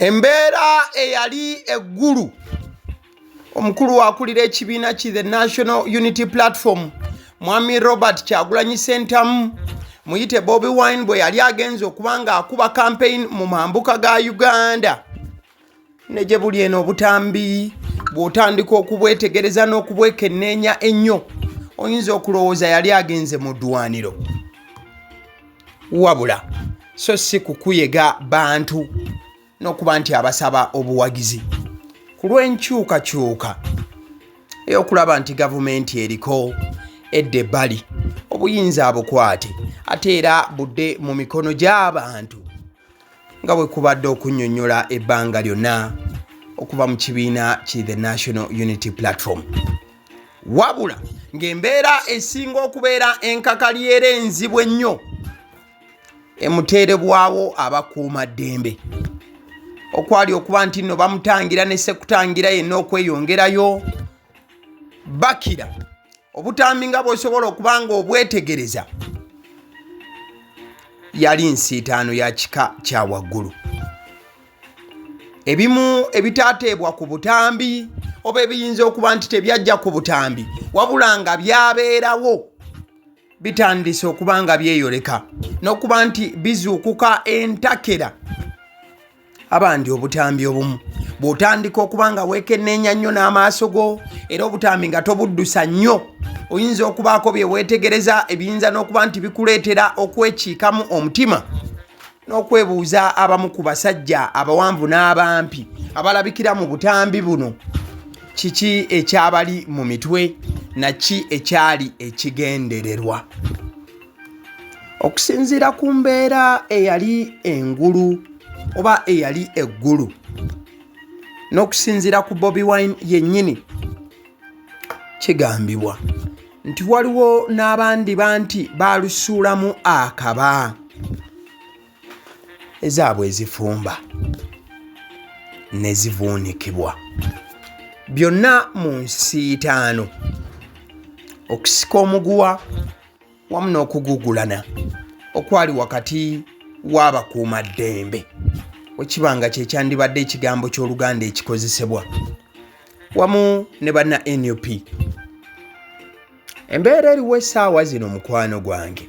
Embeera eyali eggulu, omukulu akulira ekibiina ki The National Unity Platform, Mwami Robert Kyagulanyi Sentamu, muyite Bobi Wine, bwe yali agenze okuba ng'akuba campaign mu mambuka ga Uganda ne gye buli eno, obutambi bw'otandika okubwetegereza n'okubwekenneenya ennyo, oyinza okulowooza yali agenze mu ddwaniro, wabula so si kukuyega bantu n'okuba nti abasaba obuwagizi ku lw'enkyukakyuka ey'okulaba nti gavumenti eriko edda ebbali, obuyinza abukwate ate era budde mu mikono gy'abantu, nga bwe kubadde okunnyonnyola ebbanga lyonna okuva mu kibiina ki The National Unity Platform. Wabula ng'embeera esinga okubeera enkakali era enzibu ennyo emuteerebwawo abakuumaddembe, okwali okuba nti nno bamutangira ne sekutangira yenna okweyongerayo, bakira obutambi nga bw'osobola okuba nga obwetegereza yali nsiitaano ya kika kya waggulu. Ebimu ebitaateebwa ku butambi oba ebiyinza okuba nti tebyajja ku butambi wabula nga byabeerawo, bitandise okuba nga byeyoleka n'okuba nti bizuukuka entakera. Abandi obutambi obumu bw'otandika okuba nga weekenneenya nnyo n'amaaso go era obutambi nga tobuddusa nnyo, oyinza okubaako bye weetegereza ebiyinza n'okuba nti bikuleetera okwekiikamu omutima n'okwebuuza abamu ku basajja abawanvu n'abampi abalabikira mu butambi buno kiki ekyabali mu mitwe naki ekyali ekigendererwa. Okusinziira ku mbeera eyali engulu oba eyali eggulu n'okusinziira ku Bobi Wine yennyini, kigambibwa nti waliwo n'abandi banti baalusuulamu akaba ezaabwe ezifumba ne zivuunikibwa, byonna mu nsiitaano, okusika omuguwa wamu n'okugugulana okwali wakati w'abakuumaddembe, wekiba nga kye kyandibadde ekigambo ky'Oluganda ekikozesebwa, wamu ne banna NUP. Embeera eriwo essaawa zino, mukwano gwange,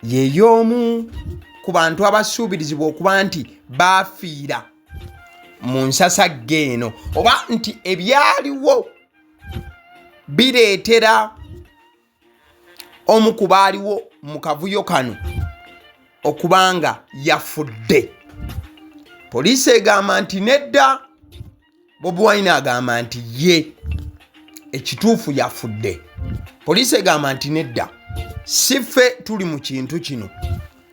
yey'omu ku bantu abasuubirizibwa okuba nti baafiira mu nsasagge eno, oba nti ebyaliwo bireetera omu ku baaliwo mu kavuyo kano okuba nga yafudde. Poliisi egamba nti nedda, Bobi Wine agamba nti ye ekituufu yafudde. Poliisi egamba nti nedda, si ffe tuli mu kintu kino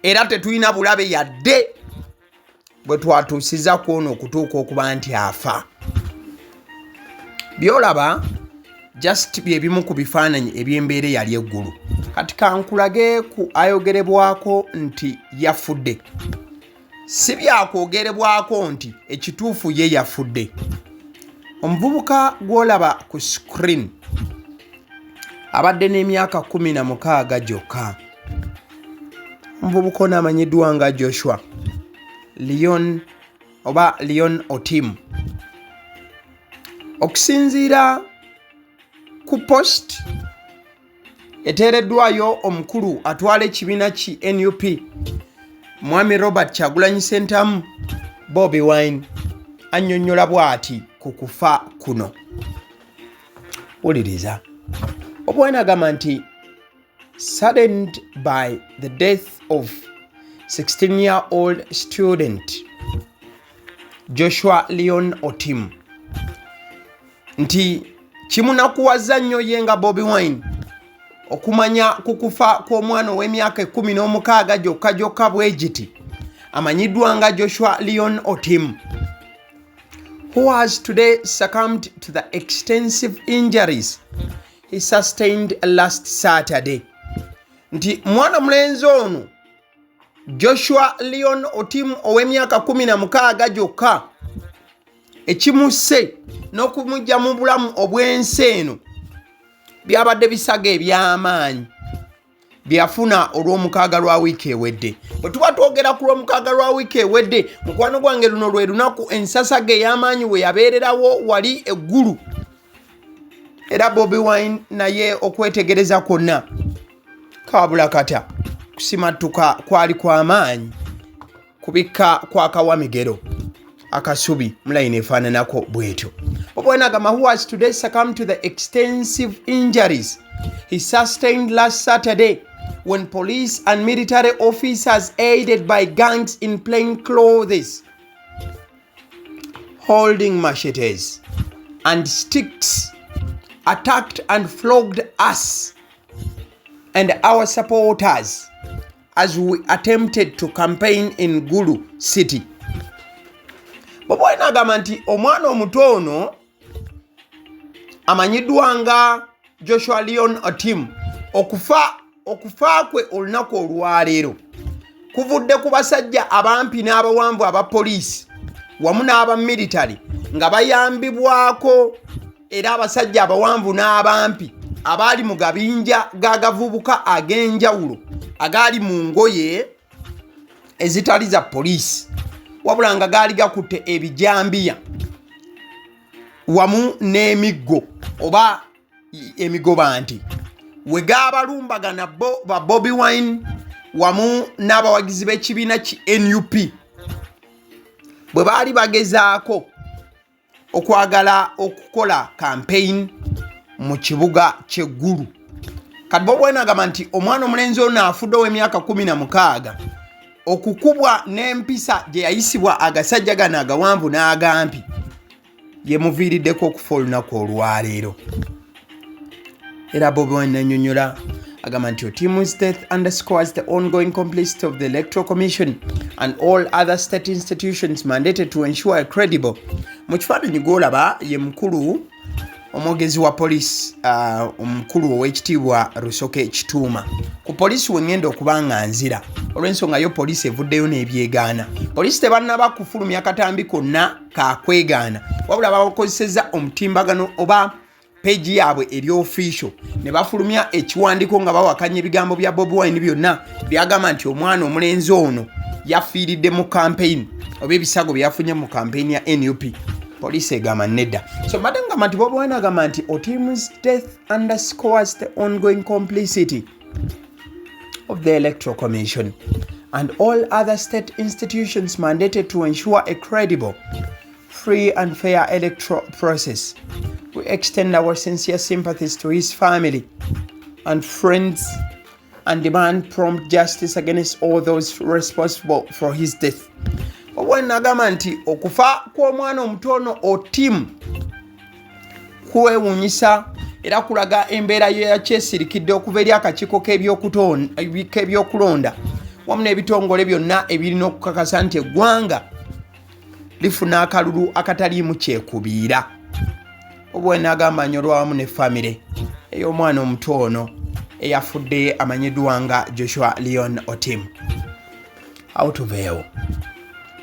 era tetulina bulabe yadde bwe twatuusiza kwona okutuuka okuba nti afa. Byolaba just byebimu ku bifaananyi eby'embeera eyali eggulu. Kati kankulage ku ayogerebwako nti yafudde. Si byakwogerebwako nti ekituufu ye yafudde. Omuvubuka gw'olaba ku screen abadde n'emyaka 16 gyokka. Omuvubuka ono amanyiddwa nga Joshua Leon oba Leon Otim. Okusinziira ku post eteereddwayo omukulu atwala ekibiina ki NUP, Mwami Robert Kyagulanyi Sentamu, Bobi Wine annyonnyola bw'ati ku kufa kuno. Wuliriza. Bobi Wine agamba nti saddened by the death of 16-year-old student Joshua Leon Otim, nti kimunakuwaza nnyo ye nga Bobi Wine okumanya ku kufa kw'omwana ow'emyaka 16 gyokka gyokka bwe giti, amanyiddwa nga Joshua Leon Otim, who has today succumbed to the extensive injuries he sustained last Saturday, nti mwana mulenzi ono Joshua Leon Otim ow'emyaka 16 gyokka, ekimusse n'okumugya mu bulamu obw'ensi eno byabadde bisago eby'amaanyi. Bye yafuna olw'omukaaga lwa wiiki ewedde. Bwe tuba twogera ku lw'omukaaga lwa wiiki ewedde, mukwano gwange, luno lwe lunaku ensasaga ey'amaanyi we yabeererawo wali eggulu, era Bobi Wine naye okwetegereza kwonna kabula kata kusimattuka kwali kw'amaanyi kubikka kwa kawamigero akasubi mulayini efaananako bwetyo. Bobi Wine agamba, who has today succumbed to the extensive injuries he sustained last Saturday when police and military officers, aided by gangs in plain clothes holding machetes and sticks, attacked and flogged us and our supporters as we attempted to campaign in Gulu City. Bobi Wine agamba nti omwana omuto ono amanyiddwa nga Joshua Leon Otim, okufa kwe olunaku olwaleero kuvudde ku basajja abampi n'abawanvu aba poliisi wamu n'aba military nga bayambibwako era abasajja abawanvu n'abampi abaali mu gabinja g'agavubuka ag'enjawulo agaali mu ngoye ezitali za poliisi, wabula nga gaali gakutte ebijambiya wamu n'emiggo oba emigoba, nti we gaabalumbagana bo ba Bobi Wine wamu n'abawagizi b'ekibiina ki NUP bwe baali bagezaako okwagala okukola campaign mu kibuga ky'eggulu. Kati Bobi Wine agamba nti omwana omulenzi ono afudde ow'emyaka 16, okukubwa n'empisa gye yayisibwa agasajja gano agawanvu n'agampi yemuviiriddeko okufa olunaku olwaleero. Era Bobi Wine nanyonyola agamba nti Otim's death underscores the ongoing complicity of the Electoral Commission and all other state institutions mandated to ensure a credible. Mu kifaananyi gw'olaba ye mukulu omwogezi wa poliisi, omukulu ow'ekitiibwa Rusoke Kituuma. Ku poliisi we ŋŋenda okuba nga nzira, olw'ensonga yo poliisi evuddeyo n'ebyegaana. Poliisi tebannaba kufulumya katambi konna kakwegaana, wabula bakozesezza omutimbagano oba page yaabwe eri official ne bafulumya ekiwandiiko nga bawakanya ebigambo bya Bobi Wine byonna byagamba nti omwana omulenzi ono yafiiridde mu campaign oba ebisago bye yafunye mu campaign ya NUP. Poliisi egamba nedda. So mbadde ngamba nti Bobi Wine agamba nti Otim's death underscores the ongoing complicity of the Electoral Commission and all other state institutions mandated to ensure a credible, free and fair electoral process. We extend our sincere sympathies to his family and friends and demand prompt justice against all those responsible for his death. Bobi nagamba nti okufa kw'omwana omuto ono Otim kwewuunyisa era kulaga embeera yakyesirikidde okuva eri akakiiko k'ebyokulonda wamu n'ebitongole byonna ebirina okukakasa nti eggwanga lifuna akalulu akataliimu kyekubiira. Obwene agamba nyolwa wamu ne famire ey'omwana omuto ono eyafudde amanyiddwa nga Joshua Leon Otim. Awo tuveewo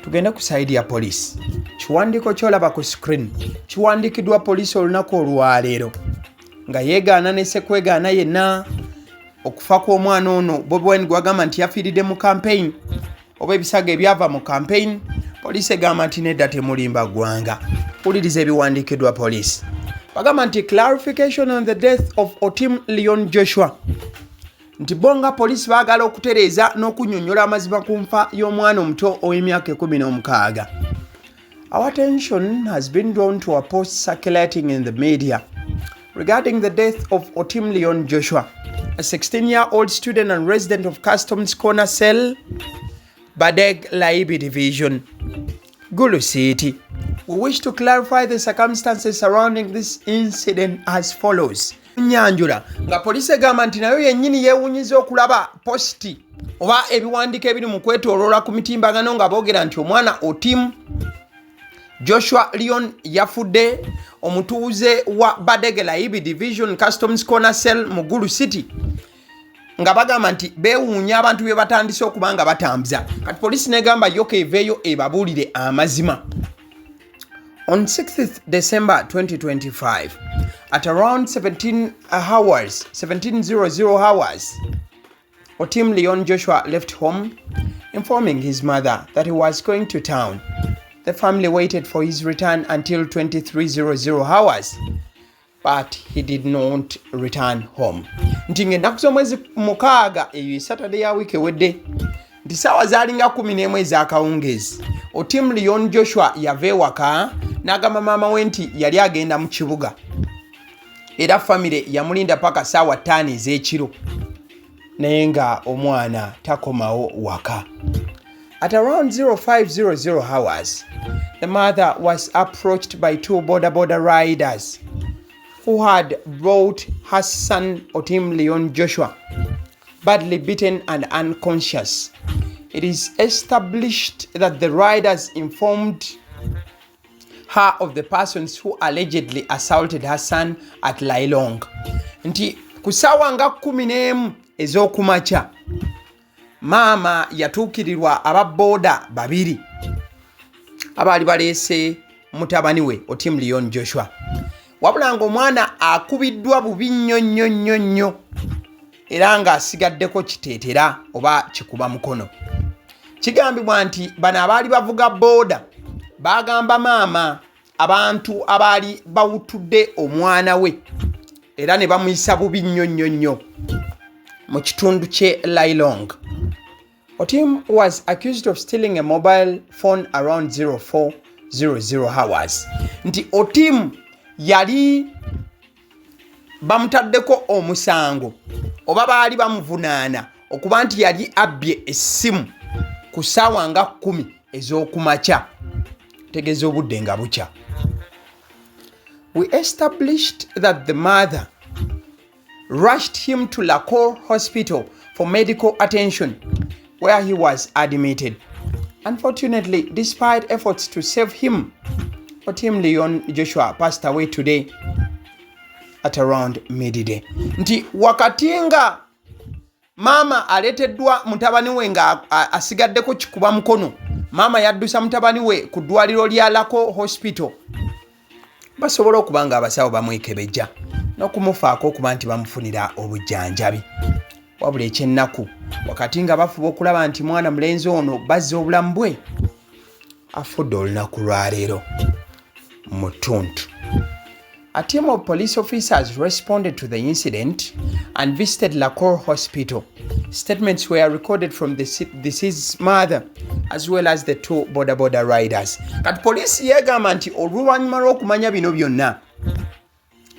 tugende ku side ya poliisi. Kiwandiiko kyolaba ku screen kiwandiikiddwa poliisi olunaku olwaleero nga yeegaana ne sekwegaana yenna okufa kw'omwana ono Bobi Wine gwagamba nti yafiiridde mu campaign oba ebisago ebyava mu campaign. Poliisi egamba nti nedda, temulimba ggwanga. Wuliriza ebiwandiikiddwa poliisi. Bagamba nti clarification on the death of Otim Leon Joshua, nti bo nga poliisi baagala okutereeza n'okunnyonnyola amazima ku nfa y'omwana omuto ow'emyaka 16. Our attention has been drawn to a post circulating in the media regarding the death of Otim Leon Joshua, a 16-year-old student and resident of Customs Corner Cell, Badeg Laibi Division, Gulu City. We wish to clarify the circumstances surrounding this incident as follows. Nyanjula nga poliisi egamba nti nayo yennyini yeewunyiza okulaba post oba ebiwandiiko ebiri mu kwetooloola ku mitimbagano nga boogera nti omwana Otim Joshua Leon yafudde, omutuuze wa Badege Laibi Division, Customs Corner Cell mu Gulu City, nga bagamba nti beewuunya abantu bye batandise okuba nga batambuza. Kati poliisi negamba yo keeveeyo ebabuulire amazima. On 6th December 2025 at around 17 hours, 1700 hours. Otim Leon Joshua left home, informing his mother that he was going to town. The family waited for his return until 23:00 hours, but he did not return home. Nti ng'ennaku z'omwezi 6, eyo Saturday ya wiiki ewedde, nti saawa zaalinga 11 ez'akawungeezi, Otim Leon Joshua yava ewaka n'agamba maama we nti yali agenda mu kibuga, era famire yamulinda paka saawa 5 ez'ekiro, naye nga omwana takomawo waka. At around 05:00 hours, the mother was approached by two boda boda riders who had brought her son Otim Leon Joshua, badly beaten and unconscious. It is established that the riders informed her of the persons who allegedly assaulted her son at Lailong. Nti ku ssaawa nga 11 ez'okumakya, maama yatuukirirwa ababbooda babiri abaali baleese mutabani we Otim Leon Joshua, wabula ng'omwana akubiddwa bubi nnyo nnyo nnyo nnyo, era ng'asigaddeko kiteetera oba kikuba mukono. Kigambibwa nti bano abaali bavuga booda bagamba maama abantu abaali bawutudde omwana we era ne bamuyisa bubi nnyo nnyo nnyo mu kitundu kye Lailong. Otim was accused of stealing a mobile phone around 04:00 hours. Nti Otim yali bamutaddeko omusango oba baali bamuvunaana okuba nti yali abbye essimu ku ssaawa nga 10 ez'okumakya, tegeeza obudde nga bukya. We established that the mother rushed him to Lacor Hospital for medical attention, where he was admitted. Unfortunately, despite efforts to save him, Otim Leon Joshua passed away today at around midday. Nti wakati nga maama aleeteddwa mutabani we nga asigaddeko kikuba mukono, maama yaddusa mutabani we ku ddwaliro lya Lako Hospital basobole okuba nga abasawo bamwekebejja n'okumufaako okuba nti bamufunira obujjanjabi. Wabula ekyennaku, wakati nga bafuba okulaba nti mwana mulenzi ono bazza obulamu bwe, afudde olunaku lwaleero mu ttuntu. A team of police officers responded to the incident and visited Lacor Hospital. Statements were recorded from the deceased's mother as well as the two boda boda riders. Kati poliisi yeegamba nti oluvannyuma lw'okumanya bino byonna,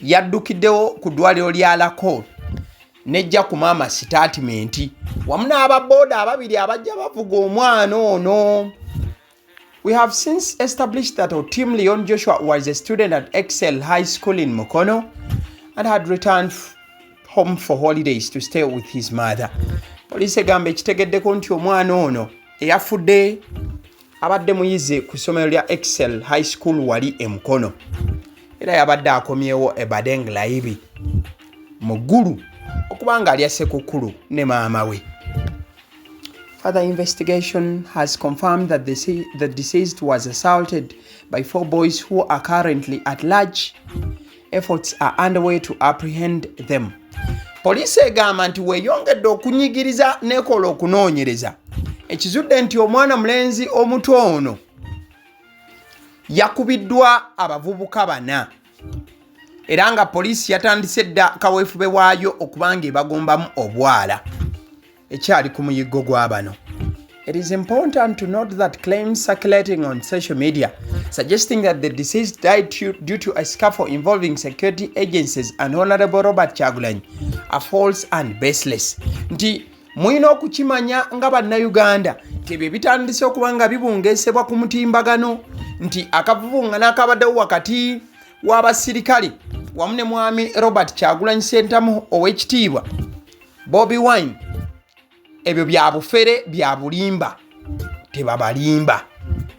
yaddukiddewo ku ddwaliro lya Lacor nejja ku maama sitaatimenti wamu n'ababooda ababiri abajja bavuga omwana ono. We have since established that Otim Leon Joshua was a student at Excel High School in Mukono and had returned home for holidays to stay with his mother. Poliisi egamba ekitegeddeko nti omwana ono eyafudde abadde muyizi ku ssomero lya Excel High School wali e Mukono, era yabadde akomyewo e Badeng Laibi mu Ggulu okuba nga alya Sekukkulu ne maama we. Further investigation has confirmed that the deceased was assaulted by four boys who are currently at large. Efforts are underway to apprehend them. Poliisi egamba nti weeyongedde okunyigiriza n'ekola okunoonyereza, ekizudde nti omwana mulenzi omuto ono yakubiddwa abavubuka bana, era nga poliisi yatandise dda kaweefube waayo okuba nga ebagombamu obwala ekyali ku muyiggo gwa bano. It is important to note that claims circulating on social media suggesting that the deceased died due to a scuffle involving security agencies and Honorable Robert Kyagulanyi are false and baseless. Nti mulina okukimanya nga Bannayuganda nti ebyo bitandise okuba nga bibungeesebwa ku mutimbagano nti akavuvungana akabaddewo wakati w'abasirikale wamu ne Mwami Robert Kyagulanyi Ssentamu, ow'ekitiibwa Bobi Wine, ebyo bya bufere, bya bulimba, tebabalimba.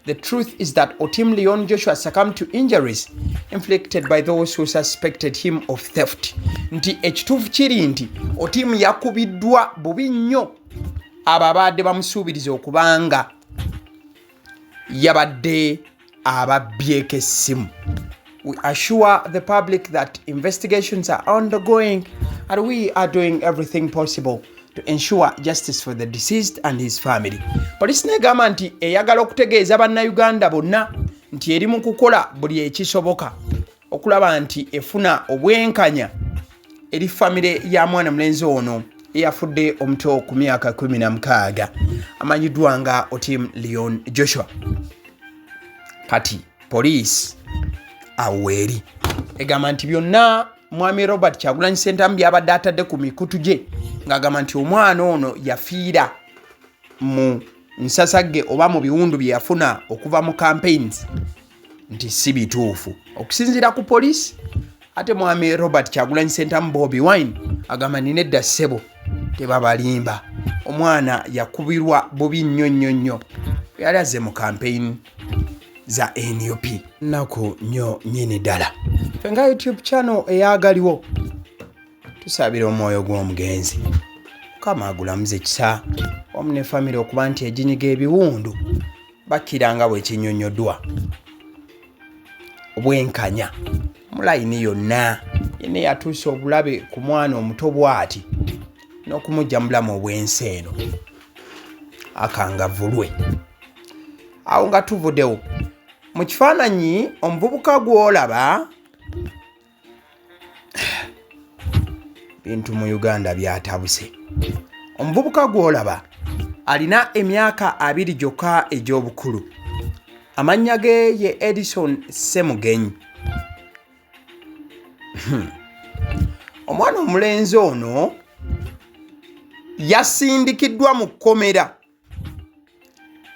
The truth is that Otim Leon Joshua succumbed to injuries inflicted by those who suspected him of theft. Nti ekituufu kiri nti Otim yakubiddwa bubi nnyo abo abadde bamusuubiriza okubanga yabadde ababbyeko essimu. We assure the public that investigations are undergoing and we are doing everything possible to to ensure justice for the deceased and his family. Poliisi negamba nti eyagala okutegeeza bannayuganda bonna nti eri mu kukola buli ekisoboka okulaba nti efuna obwenkanya eri famire ya mwana mulenzi ono eyafudde omuto ku myaka 16 amanyiddwa nga Otim Leon Joshua. Kati poliisi awo weeri egamba nti byonna mwami Robert Kyagulanyi Ssentamu byabadde atadde ku mikutu gye ng'agamba nti omwana ono yafiira mu nsasagge oba mu biwundu bye yafuna okuva mu campaigns nti si bituufu okusinziira ku poliisi. Ate mwami Robert Kyagulanyi Ssentamu Bobi Wine agamba nina edda ssebo tebabalimba, omwana yakubirwa bubi nnyo nnyo nnyo yali azze mu campaign za NUP. Nnaku nnyo nnyini ddala. Ffe nga YouTube channel eyagaliwo tusabira omwoyo gw'omugenzi Mukama agulamuze ekisa wamu ne famire okuba nti eginyiga ebiwundu bakkira nga bwe kinyonyoddwa obwenkanya mu layini yonna yenna eyatuusa obulabe ku mwana omuto bw'ati n'okumujja mu bulamu obw'ensi eno akangavulwe. Awo nga tuvudewo mu kifaananyi omuvubuka gw'olaba bintu mu Uganda byatabuse. Omuvubuka gw'olaba alina emyaka 20 gyokka egy'obukulu, amannya ge ye Edison Ssemugenyi. Omwana omulenzi ono yasindikiddwa mu kkomera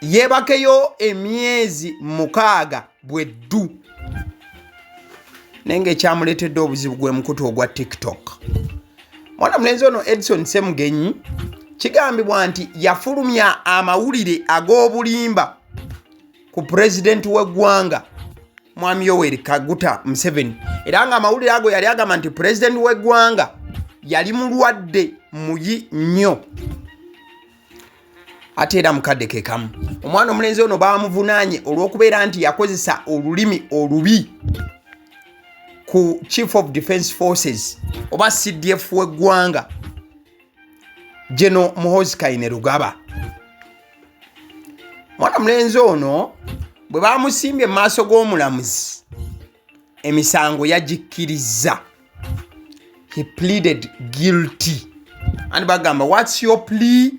yeebakeyo emyezi 6 bweddu, naye ng'ekyamuleetedde obuzibu gwe mukutu ogwa TikTok. Mwana mulenzi ono Edson Ssemugenyi kigambibwa nti yafulumya amawulire ag'obulimba ku pulezidenti w'eggwanga mwami Yoweri Kaguta Museveni, era nga amawulire ago yali agamba nti pulezidenti w'eggwanga yali mulwadde muyi nnyo. Ate era mukadde ke kamu omwana omulenzi ono baamuvunaanye olw'okubeera nti yakozesa olulimi olubi ku Chief of Defense Forces oba CDF w'eggwanga General Muhoozi Kainerugaba. Mwana mulenzi ono bwe baamusimbye mu maaso g'omulamuzi emisango yagikkirizza, he pleaded guilty. And bagamba what's your plea?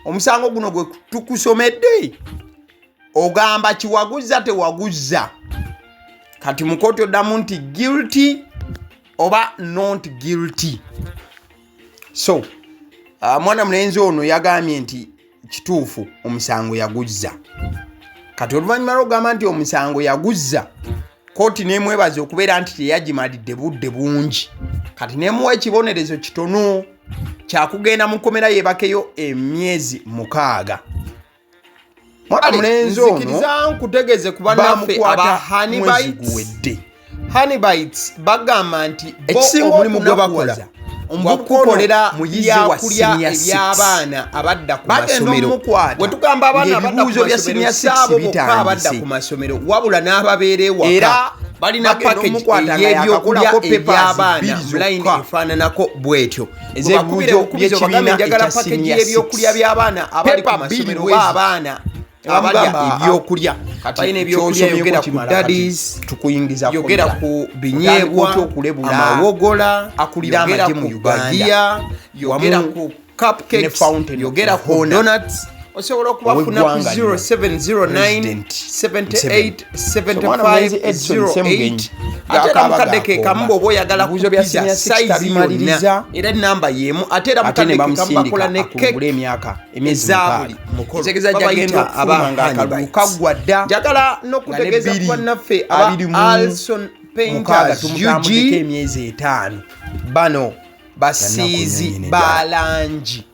Omusango guno gwe tukusomedde ogamba kiwaguzza tewaguzza. Kati mu kooti oddamu nti guilty oba not guilty. So mwana mulenzi ono yagambye nti kituufu omusango yaguzza. Kati oluvannyuma lw'okugamba nti omusango yaguzza, kooti n'emwebaza okubeera nti teyagimalidde budde bungi, kati n'emuwa ekibonerezo kitono kyakugenda mu kkomera yeebakeyo emyezi 6. Mwana mulenzi ono nzikiriza nkutegeeze ku bannaffe aba Honey mwezi Bites. Guwedde. Honey Bites bagamba nti bo Ekisinga omulimu gwe bakola okunakuwaza gwakukolera muyizi wa byakulya senior six. eby'abaana abadda ku Bagenda masomero. omukwata Bwe tugamba abaana abadda ku ng'ebibuuzo bya masomero, senior si six abo bokka bitandise. abadda ku masomero, wabula n'ababeera ewaka Era balina bagenda package omukwata nga ey'ebyokulya yakakolako papers eby'abaana bbiri mu layini zokka. efaananako bw'etyo. Ez'ebibuuzo Bakubire bukubizi obagambe by'ekibiina njagala ekya package senior y'ebyokulya six. by'abaana abali ku Paper bbiri masomero bwezi. oba abaana abalya Bamugamba, ebyokulya. Kati Balina ebyokulya, ky'osomyeko yogera ku kimala kati daddies, tukuyingiza yogera komera. ku binyeebwa, Otandika otya okulebula amawogola, akulira yogera amagye mu ku Uganda, bagiya, yogera wamu ku ne cupcakes, Fountain yogera of ku Honor. donuts. Osobola okubafuna ku Ow'eggwanga lino, 0709 President 78 Museveni. Omwana mulenzi Edson 75 Ssemugenyi 08. Ate era ng'akaaba mukadde ke kamu gaakomba. bw'oba oyagala ku Ebibuuzo bya pizza senior six size tabimaliriza. yonna, era enamba y'emu. Ate era Ate ne mukadde ke kamu bakola bamusindika ne akungule cake emyaka emyezi eza 6. buli mukolo. Ekitegeeza Babayita gyagenda okufuluma aba ng'akalulu Honey Bites. kaggwa dda. Njagala Nga n'okutegeeza ne ku bbiri bannaffe aba abiri mu Alson mukaaga Painters tumutambuddeko UG. emyezi 5. Bano basiizi Yannaku ba nnyini ddala. langi,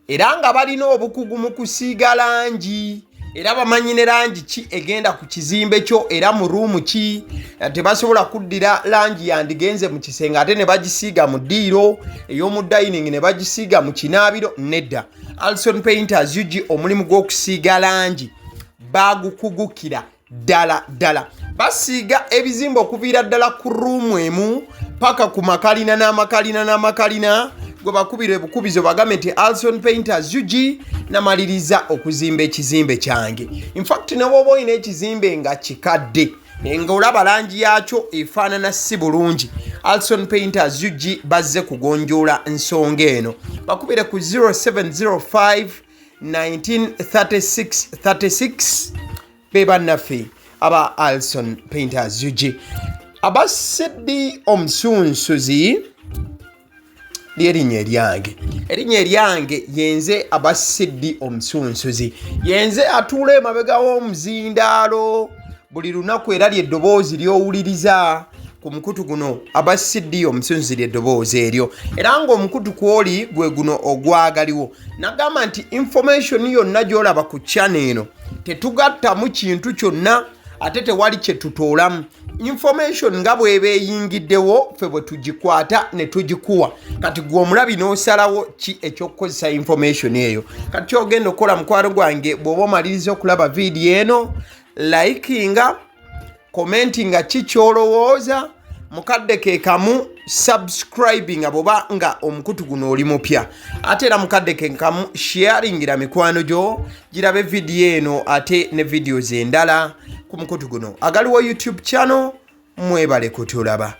era nga balina obukugu mu kusiiga langi, era bamanyi ne langi ki egenda ku kizimbe kyo era mu ruumu ki. Tebasobola kuddira langi yandigenze mu kisenge ate ne bagisiiga mu ddiiro ey'omu dining ne bagisiiga mu kinaabiro. Nedda, Alson Painters UG omulimu gw'okusiiga langi bagukugukira ddala ddala. Basiiga ebizimbe okuviira ddala ku ruumu emu paka ku makalina n'amakalina n'amakalina. Gwe bakubira ebukubizo bagambe nti Alson Painters UG namaliriza okuzimba ekizimbe kyange. Infact ne bwoba olina ekizimbe nga kikadde nga olaba langi yakyo efaanana si bulungi, Alson Painters UG bazze kugonjoola nsonga eno. Bakubire ku 0705 1936 36. Be bannaffe aba Alson Painters UG. Aba CD omusunsuzi lyerinnya eryange, erinnya eryange yenze aba CD omusunsuzi, yenze atuula emabega w'omuzindaalo buli lunaku, era lyeddoboozi ly'owuliriza ku mukutu guno. Aba CD omusunsuzi lyeddoboozi eryo, era ng'omukutu kwoli gwe guno ogwagaliwo. Nagamba nti information yonna gy'olaba ku channel eno tetugattamu kintu kyonna, ate tewali kye tutoolamu. Information nga bw'eba eyingiddewo, ffe bwe tugikwata ne tugikuwa. Kati gwe omulabi n'osalawo ki ekyokukozesa information eyo. Kati kyogenda okukola, mukwano gwange, bw'oba omaliriza okulaba vidiyo eno, likinga, commentinga ki kyolowooza, mukadde ke kamu subscribinga bwoba nga omukutu guno oli mupya, ate era mukadde ke kamu sharingira mikwano gyo girabe vidiyo eno ate ne videos endala ku mukutu guno agaliwo YouTube channel. Mwebale kutulaba.